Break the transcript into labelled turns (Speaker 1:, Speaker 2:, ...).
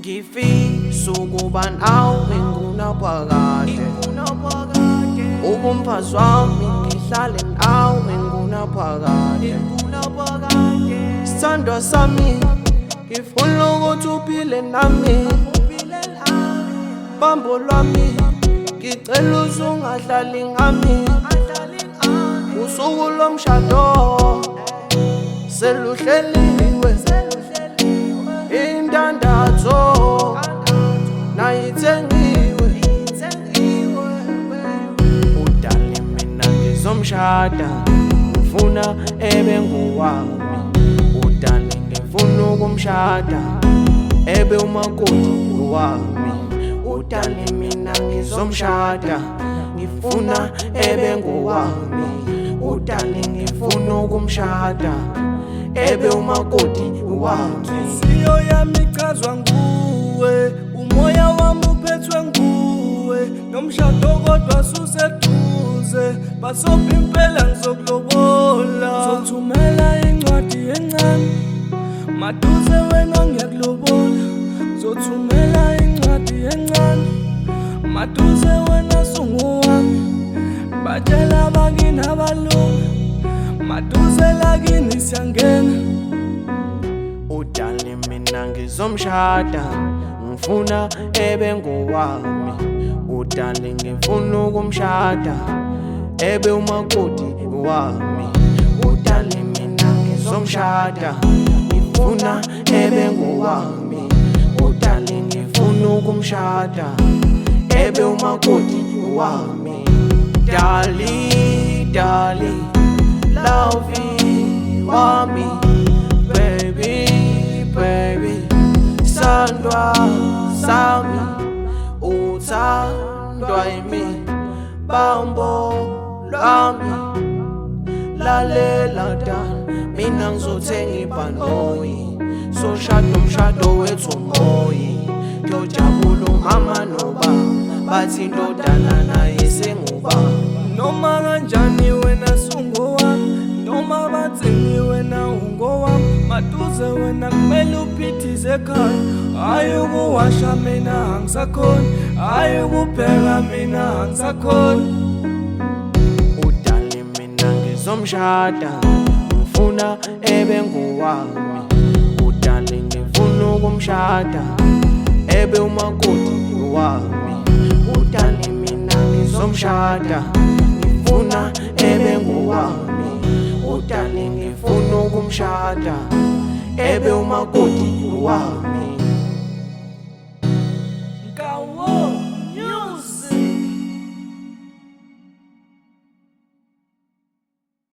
Speaker 1: Ngifisa ukuba nawe ngunaphakade, ubumfazi wami ngihlale nawe ngunaphakade. Sithandwa sami, ngifuna ukuthi uphile nami, bambo lwami, ngicela uzungadlali ngami. Usuku lomshado seluhleliwe, indandatho nayithengiwe. Udali mina ngizomshada, ngifuna ebe ngowami. Udali ngifuna ukumshada, ebe umakoti wami. Udali mina ngizomshada, ngifuna ebe ngowami. Udali ngifuna ukumshada, ebe umakoti wami.
Speaker 2: Inhliziyo yami ichazwa nguwe, umoya wami uphethwe nguwe, nomshado kodwa suseduze, basobha impela ngizokulobola. Ngizothumela incwadi encane, maduze wena ngiyakulobola. Ngizothumela incwadi encane, maduze wena sungowami. Batshela abakini abalunga, maduze lakini siyangena.
Speaker 1: Udali mina ngizomshada, ngifuna ebe ngowami. Udali ngifuna ukumshada, ebe umakoti wami. Udali mina ngizomshada, ngifuna ebe ngowami. Udali ngifuna ukumshada, ebe umakoti wami. Dali, dali, lovey wami, baby, baby, sandwa sami, uthandwa yimi, bambo lwami. Lalela dali, mina ngizothenga ibhanoyi, soshada umshado wethu moyi. Kuyojabula umama nobaba, bathi indodana naye senguba.
Speaker 2: Noma kanjani wena sungowami, noma bathini wena ungowami. Maduze wena kumele uphithize ekhaya, hhayi ukuwasha mina angisakhoni, hhayi ukupheka mina angisakhoni.
Speaker 1: Udali mina ngizomshada, ngifuna ebe ngowami. Udali ngifuna ukumshada, ebe umakoti wami. Udali mina ngizomshada, ngifuna ebe ngowami. Udali ngifuna ukumshada, ebe umakoti wami.